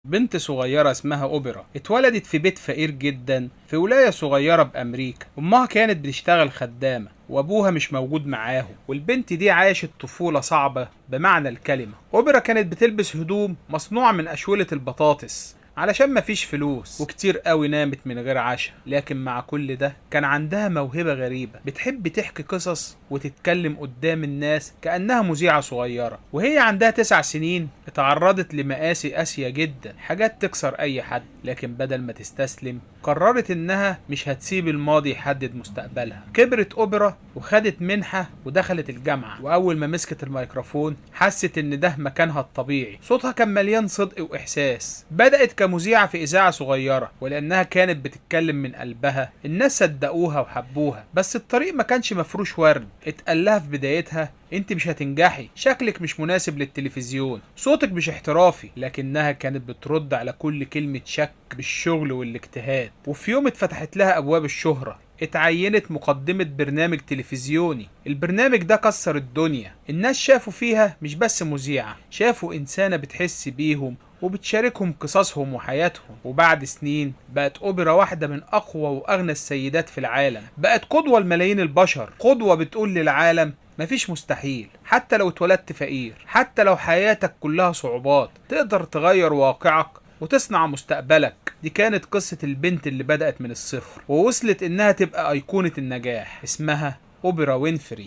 بنت صغيرة اسمها أوبرا اتولدت في بيت فقير جدا في ولاية صغيرة بأمريكا. أمها كانت بتشتغل خدامة وأبوها مش موجود معاهم، والبنت دي عاشت طفولة صعبة بمعنى الكلمة. أوبرا كانت بتلبس هدوم مصنوعة من أشولة البطاطس علشان مفيش فلوس، وكتير قوي نامت من غير عشاء. لكن مع كل ده كان عندها موهبة غريبة، بتحب تحكي قصص وتتكلم قدام الناس كأنها مذيعة صغيرة. وهي عندها 9 سنين اتعرضت لمآسي قاسية جدا، حاجات تكسر أي حد، لكن بدل ما تستسلم قررت إنها مش هتسيب الماضي يحدد مستقبلها. كبرت أوبرا وخدت منحة ودخلت الجامعة، وأول ما مسكت الميكروفون حست إن ده مكانها الطبيعي. صوتها كان مليان صدق وإحساس. بدأت كمذيعة في إذاعة صغيرة، ولأنها كانت بتتكلم من قلبها الناس صدقوها وحبوها. بس الطريق ما كانش مفروش ورد. اتقال لها في بدايتها انت مش هتنجحي، شكلك مش مناسب للتلفزيون، صوتك مش احترافي. لكنها كانت بترد على كل كلمة شك بالشغل والاجتهاد. وفي يوم اتفتحت لها أبواب الشهرة، اتعينت مقدمة برنامج تلفزيوني. البرنامج ده كسر الدنيا، الناس شافوا فيها مش بس مذيعة، شافوا إنسانة بتحس بيهم وبتشاركهم قصصهم وحياتهم. وبعد سنين بقت أوبرا واحدة من أقوى وأغنى السيدات في العالم، بقت قدوة لملايين البشر، قدوة بتقول للعالم مفيش مستحيل، حتى لو اتولدت فقير، حتى لو حياتك كلها صعوبات، تقدر تغير واقعك وتصنع مستقبلك. دي كانت قصة البنت اللي بدأت من الصفر ووصلت إنها تبقى أيقونة النجاح، اسمها أوبرا وينفري.